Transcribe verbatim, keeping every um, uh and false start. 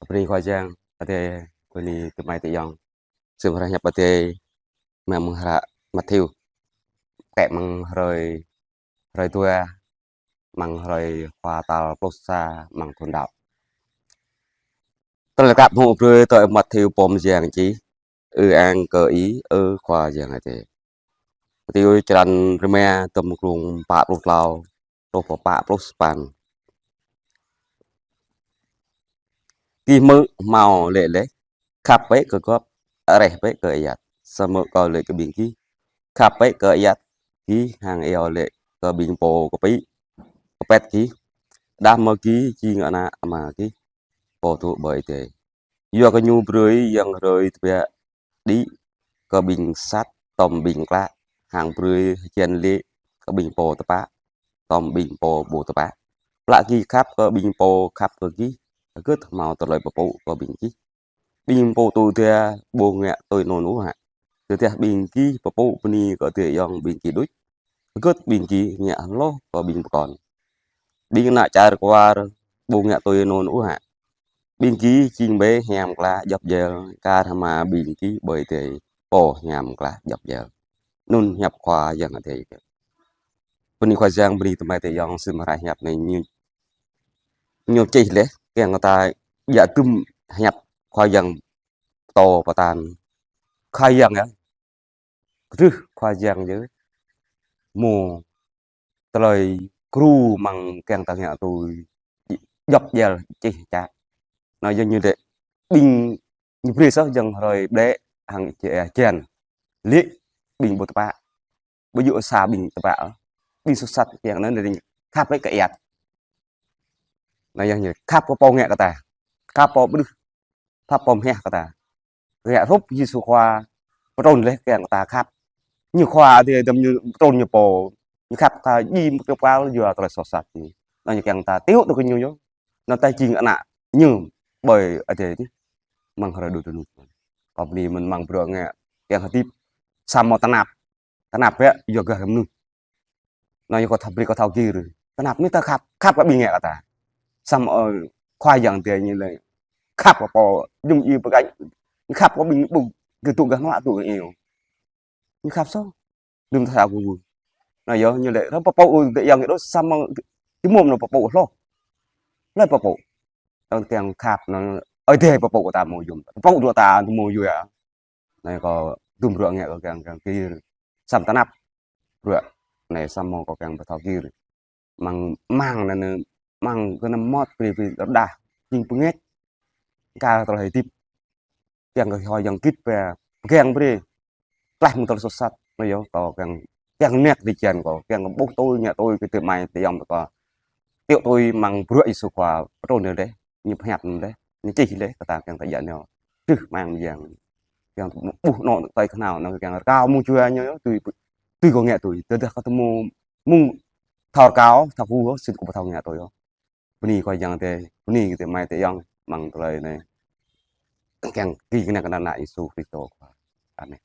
Bơni Khua Yang, adơi, bơni tơmai tơyŏng. Sĭt hră hiăp adơi, mơ̆ng hră Matthêô. Kĕ mơ̆ng hrơi, hrơi dua, mơ̆ng hrơi khua tal pluh sa, mơ̆ng thun đăo. Tơlơi kăp hmư̆ brơi tui Matthêô pô mơyang čih. Ư-ang kơ Ih, ơ Khua Yang adơi. Matthêô črăn rơma, tơm klung pă pluh klâo truh pă pluh sapăn. Gih hmư̆ hmâo laĭ laih: Khăp bĕ kơ gŏp, reh bĕ kơ ayăt. Samơ̆ Kâo laĭ kơ ƀing gih: Khăp bĕ kơ ayăt gih hăng iâu laĭ kơ ƀing pô kơpĭ, kơpĕt gih. Đah mơ̆ gih jing ană Ama gih, pô dŏ ƀơi adai. Yua kơ Ñu brơi yang hrơi tơbiă đĭ kơ ƀing sat tŏm ƀing klă, hăng brơi hơjăn lê̆ kơ ƀing pô tơpă tŏm ƀing pô ƀu tơpă. Plă gih khăp kơ ƀing pô khăp kơ gih, hơgĕt hmâo tơlơi pơpŭ kơ ƀing gih? Ƀing pô tŭ dra ƀu ngă tui anŭn ôh hă? Tơdah ƀing gih pơpŭ bơni kơ adơi ayŏng ƀing gih đôč, hơgĕt ƀing gih ngă hloh kơ ƀing pơkŏn? Ƀing ană čar kwar ƀu ngă tui anŭn ôh hă? Ƀing gih jing ƀơi hiam klă djŏp djel, kar hăng Ama ƀing gih ƀơi adai pô hiam klă djŏp djel. Anŭn hiăp Khua Yang adơi. Bơni Khua Yang, bơni tơmai tơyŏng. Sĭt hră hiăp anai ñu, ñu čih laih, kiăng kơ ta djă tŭm hiăp Khua Yang pơtô pơtăn. Khua Yang yơh. Kơdrưh Khua Yang yơh. Mơ̆ tơlơi kru mơ̆ng kiăng ta ngă tui djŏp djel čih čă. Anai yơh ñu laĭ ƀing ñu brơi soh yang hrơi ƀlĕ hăng či-, ơ, čen. Lê̆ ƀing ƀu tơpă. Ƀu djơ̆ sa ƀing tơpă. Ƀing soh sat kiăng anŭn laĭ khăp bĕ kơ ayăt. Anai yơh ñu khăp kơ pô ngă kơ ta. Khăp pô pơdrưh. Khăp pô mơhiăh kơ ta. Ngă hrup Yêsu Khua pơtrŭn laih kiăng kơ ta khăp. Ñu Khua adai đăm ñu pơtrŭn ñu pô. Ñu khăp kơ jing mơ̆ kơ pal yua tơlơi soh sat ñu. Anŭn ñu kiăng ta tiŏ tui kơ ñu yơh. Anŭn ta jing ană ñu ƀơi adai tih. Mơ̆ng hrơi đŭt tơnŭk. Kơ bơni mơ̆n mơ̆ng bruă ngă kiăng hơdip samơ̆ tơnap. Tơnap yơh, yua gah mơnuih. Anŭn yơh kâo thâo brơi kâo thâo gir. Tơnap anai ta khăp, khăp kơ ƀing ngă kơ ta. Samơ̆, ơ, Khua Yang adai ñu laĭ khăp kơ pô jum i pơgañ. Khăp kơ ƀing ƀu kơ tŭ gah hnuă tŭ gah iâu. Ñu khăp soh. Đưm ta sa gu gu. Anŭn yơh ñu laĭ rơ̆ pơpŭ adơi ayŏng đôč samơ̆ či mơ̆ anŭn pơpŭ hloh. Laĭ pơpŭ. Anŭn kiăng khăp anŭn adai pơpŭ kơ ta mơ̆ yôm. Pơpŭ dua ta mơ̆ yua. Anai kâo tŭm bruă ngă kâo kiăng, kiăng gir. Samơ̆ tơnap bruă anai samơ̆ kâo kiăng pơthâo gir. Mơ̆ng, mơ̆ng anai, mơ̆ng kơ anăm mơmŏt brơi brơi rơđah. Jing pơngač. Kar tơlơi hơdip. Kiăng kơ Khua Yang git pơ, pơgang brơi. Klaih mơ̆ng tơlơi soh sat. Anai yơh, kâo kiăng, kiăng ngă tui čan kâo. Kiăng kơ ƀuh tui, ngă tui kơ tơmai tơyŏng kâo. Tiŏ tui mơ̆ng bruă Yêsu Khua pơtrŭn anŭn laih. Ñu pơhiăp anŭn laih, ñu čih laih kơ ta kiăng ta djă ñu. Kơdrưh mơ̆ng yang. Kiăng ƀuh anŏ tơi kơnao anŭn kiăng rơkâo mơ̆ng jua ñu, tui, tui kâo ngă tui. Tơdah kâo tơmơ̆ mơ̆ng thâo rơkâo, thâo gu, sĭt kâo ƀu thâo ngă tui. Bơni Khua Yang adai, bơni kơ tơmai tơyŏng, mơ̆ng tơlơi anai. Kiăng kơ anăn Yêsu Kristô Khua. Amen.